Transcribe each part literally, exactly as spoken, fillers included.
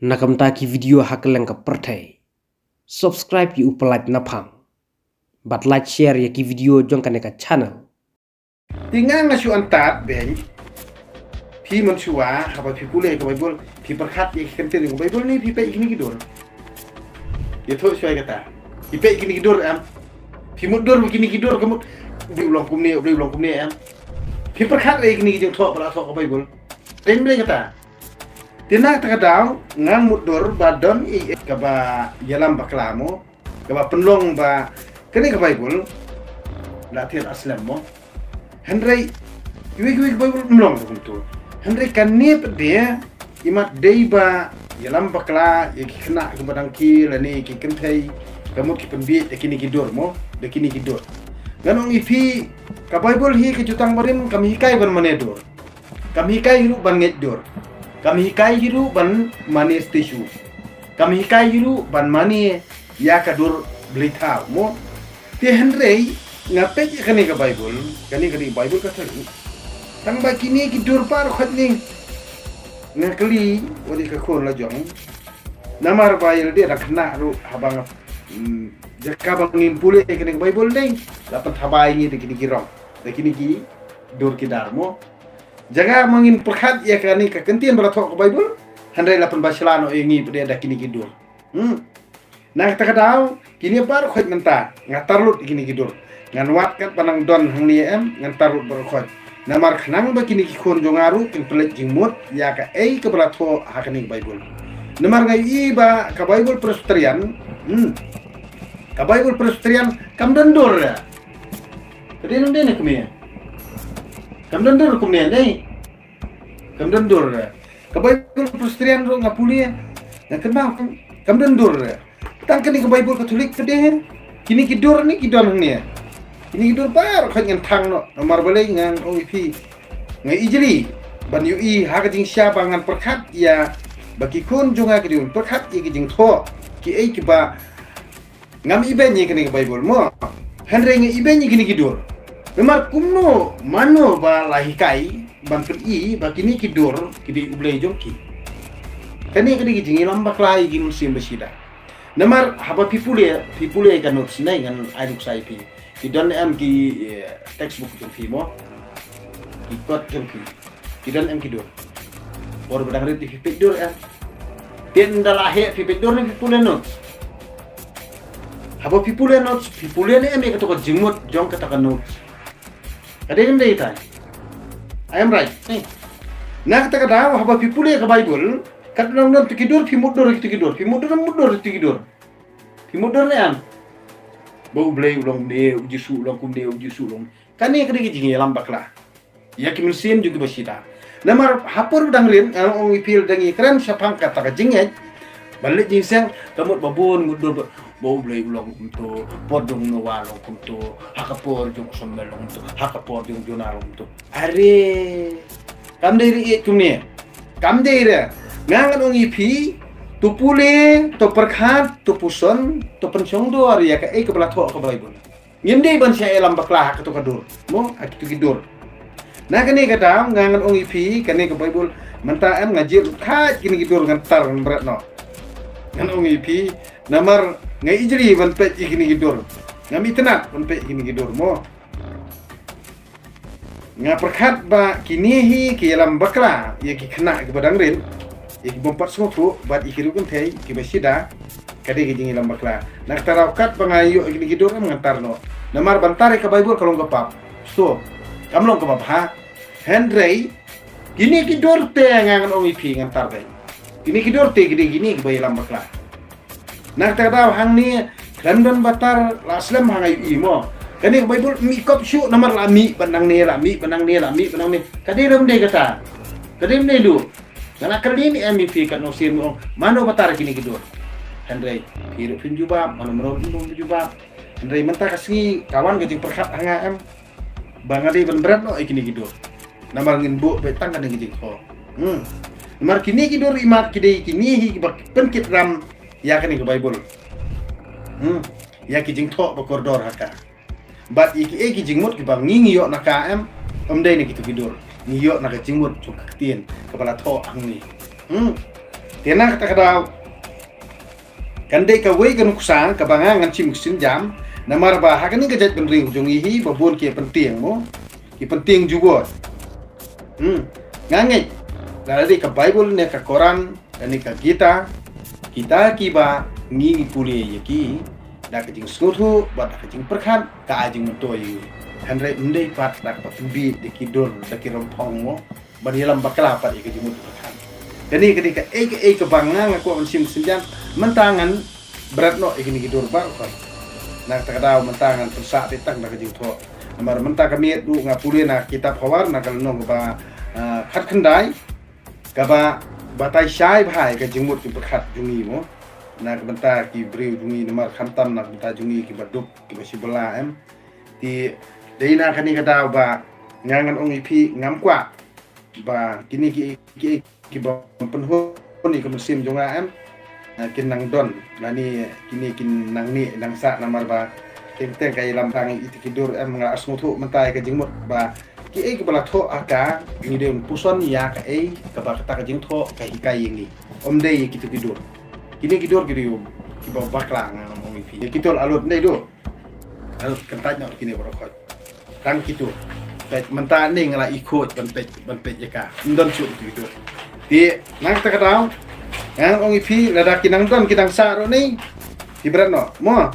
Na ka bynta ki video ha kylleng ka pyrthei. Subscribe ïa u Pyllait Naphang. Bad like, share ïa ki video jong kane ka channel. Te nga nga shu antad beiñ. Phi mynshuwa haba phi pule ka Baibl, phi pyrkhat ïa ki kyntien ka Baibl ne phi peit ïa kine ki dur? Ïathuh shuwa ïa kata. Phi peit ïa kine ki dur em? Phi mutdur ïa kine ki dur, ka mut, U Blei u long kumne, U Blei u long kumne em? Phi pyrkhat ïa kine ki jingthoh ba la thoh ka Baibl? Peit beiñ kata. Te na kata ka daw nga mutdur ba don ei ei kaba ïalam bakla mo, kaba pynlong ba kane ka Baibl la thied slem mo. Hynrei kiwei kiwei ka Baibl ym long kumto. Hynrei kane pat de, imat dei ba ïalam bakla ïa ki khynnah kiba dang khie lane ki kynthei, ka mut ki pynbieit da kine ki dur mo, da kine ki dur. Ngan ong ïa phi, ka Baibl hi ka Jutang Barim kam hikai ban mane dur. Kam hikai hi ruh ban ngeit dur. Kam hikai hi ruh ban mane stishu. Kam hikai hi ruh ban mane ïa ka dur bleithaw mo. Te hynrei nga peit ïa kane ka Baibl, kane, kane ka Baibl Katholik. Tang ba kine ki dur baroh khoit ne nga kylli wat ïa ka khun la jong. Namar ba ïa lade dang khynnah ruh haba nga, mm, jaka ba ngin pule ïa kane ka Baibl dei la pynthabai ngi da kine ki rong, da kine ki dur ki dar mo. Jaka ba ngin pyrkhat ïa kane ka kyntien ba la thoh ka Baibl, hynrei la pynbashla noh ïa ngi pat de da kine ki dur. Hmm. Na kata ka daw, kine baroh khoit mynta nga tar lut ïa kine ki dur. Ngan wad katba nang don hangne em, ngan tar lut baroh khoit. Namar khnang ba kine ki khun jong nga ruh kin pynleit jingmut ïa kaei kaba la thoh ha kane ka Baibl. Namar nga ïohi ba ka Baibl Presbyterian, hmm, ka Baibl Presbyterian kam don dur ïa. Ka dei nang dei ne kumne. Kam don dur kumne dei. Kam don dur. Ka Baibl Presbyterian ruh nga pule, nga kynmaw kam, kam don dur. Tang kane ka Baibl Katholik pat de, kine ki dur ne ki don hangne. Kine ki dur baroh khoit ngan thang noh. Namar balei, ngan ong ïa phi, nga ijli ban ïohi ha ka jingshisha ba ngan pyrkhat ïa, ba ki khun jong nga ki dei ban pyrkhat ïa ki jingthoh kiei kiba ngam ibeiñ ïa kane ka Baibl mo. Hynrei nga ibeiñ ïa kine ki dur. Namar kumno mano ba la hikai ban pyni ba kine ki dur ki dei U Blei jong ki? Kane ka dei ka jingïalam bakla ïa ki mynsiem ba shida. Namar haba phi pule, phi pule ka notes ne, ngan ai nuksa ïa phi. Ki don em ki, eh, textbook jong phi mo? Ki kot jong phi. Ki don em ki dur? Por ba dang rit phi peit dur em? Te ynda la heh phi peit dur ne phi pule notes? Haba phi pule notes, phi pule ne em ïa kato ka jingmut jong kata ka notes? Ka dei ne ym dei tai? I am right. Eh. Na kata ka daw haba phi pule ka Baibl, katba nang don kito ki dur, phi mutdur kito ki dur, phi mutdur, mutdur kito ki dur. Phi mutdur ne em? Ba U Blei u long kumne, U Jisu u long kumne, U Jisu u long. Kane ka dei ka jingïalam bakla ïa ki mynsiem jong kiba shida. Namar ha por ba dang rit, ngan ong ïa phi, lada ngi kren shaphang kata ka jingngeit, ban leit jingïaseng, ka mut ba bun mutdur ba, ba U Blei u long kumto, por jong u Noah long kumto, ha ka por jong u Samuel long kumto, ha ka por jong u Jonah long kumto. Are, kam dei re ïeit kumne. Kam dei re. Nga ngan ong ïa phi, to pule, to pyrkhat, to puson, to pynshong dor ïa kaei kaba la thoh ka Baibl. Ngim dei ban shah ïalam bakla ha kato ka dur. Mo, ha kito ki dur. Na kane ka daw nga ngan ong ïa phi, kane ka Baibl mynta em nga jied lut kine ki dur, ngan tar ngan bret noh. Ngan ong ïa phi, namar nga ijli ban peit ïa kine ki dur. Ngam itynnad ban peit ïa kine ki dur mo. Nga pyrkhat ba kine hi ki ïalam bakla ïa ki khynnah kiba dang rit, ïa ki bym pat sngewthuh, bad ïa ki riewkynthei kiba shida, ka dei ka jingïalam bakla. Na kata ka daw katba nga ïoh ïa kine ki dur em ngan tar noh. Namar ban tar ïa ka Baibl ka long ka pap. So, kam long kaba bha. Hynrei kine ki dur te nga ngan ong ïa phi ngan tar beit. Kine ki dur te ki dei kine kiba ïalam bakla. Na kata ka daw hangne khlem don ba tar la slem ha nga ïohi mo. Kane ka Baibl mih kop shuh namar la mih ba nangne, la mih ba nangne, la mih ba nangne. Ka dei re ym dei kata? Ka dei ym dei luh? Nga la kylli ne em ïa phi katno sien mo, mano ba tar kine ki dur? Hynrei phi ruh phim jubab, mano mano ruh phim jubab. Hynrei mynta ka sngi ka wan ka jingpyrkhat ha nga em ba nga dei ban bret noh ïa kine ki dur. Namar ngin buh beit tang kane ka jingthoh. Hmm. Namar kine ki dur imat ki dei kine hi kiba pynkit ram ïa kane ka Baibl. Hmm. Ïa ki jingthoh ba kordor ha ka. Bad ïa kiei ki jingmut kiba ngi ngi ïoh na ka em, ym dei na kito ki dur. Ngi ïoh na ka jingmut jong ka ktien kaba la thoh hangne. Hmm. Te na kata ka daw kan dei kawei ka nuksa kaba nga ngan shim ka shitrhem, namar ba ha kane ka jaitbynriew jong ngi hi ba bun ki pyntieng mo, ki pyntieng jubor. Hmm. Nga ngeit lada dei ka Baibl ne ka Koran ne ka Gita, kita kiba ngi ngi pule ïa ki da ka jingsngewthuh bad da ka jingpyrkhat, ka ai jingmyntoi ïa ngi. Hynrei ym dei pat da kaba pynbit da ki dur, da ki rymphong mo, ban ïalam bakla pat ïa ka jingmut jingpyrkhat. Kane ka dei kaei kaei kaba nga nga kwah ban shim ka shitrhem. Mynta ngan bret noh ïa kine ki dur baroh khoit. Na kata ka daw mynta ngan pynsah beit tang da ka jingthoh. Namar mynta ka miet ruh nga pule na ka kitab Khawar, na ka lynnong kaba, ah, khatkhyndai, kaba batai shai bha ïa ka jingmut jingpyrkhat jong ngi mo, na ka bynta ki briew jong ngi, namar khamtam na ka bynta jong ngi kiba duk, kiba shibala, em. Te dei na kane ka daw ba nga ngan ong ïa phi, ngam kwah ba kine ki, ki, kiba pynhun ïa ka mynsiem jong nga, em, eh, kin nang don lane kine kin nang mih nang sah, namar ba teng teng ka ïalam tang ïa ite ki dur, em. Nga sngewthuh mynta ïa ka jingmut ba kiei kiba la thoh ha ka, ngi dei ban puson ïa kaei kaba kata ka jingthoh ka hikai ïa ngi. Ym dei ïa kito ki dur. Kine ki dur ki dei kiba bakla, nga ong ïa phi. Ïa kito la lut, ym dei dur. Al kyntait noh kine baroh khoit. Tang kito. Peit mynta ne nga la i khoit ban peit, ban peit ïa ka. Ym don shuh kito. Te na kata ka daw nga ong ïa phi, lada ki nang don ki nang sah ruh ne, phi bret noh mo.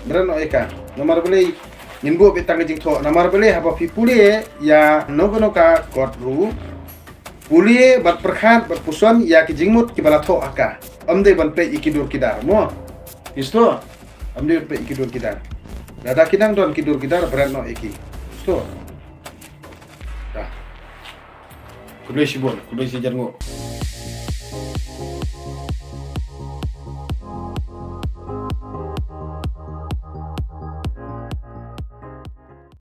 Bret noh ïa ka. Namar balei? Ngin buh beit tang ka jingthoh. Namar balei? Haba phi pule ïa kano kano ka kot ruh, pule bad pyrkhat bad puson ïa ki jingmut kiba la thoh ha ka. Ym dei ban peit ïa ki dur ki dar mo. Isto. Ym dei ban peit ïa ki dur ki dar. Lada ki nang don ki dur ki dar, bret noh ïa ki. Isto. Dah. Khublei shibun, khublei shihajar nguh.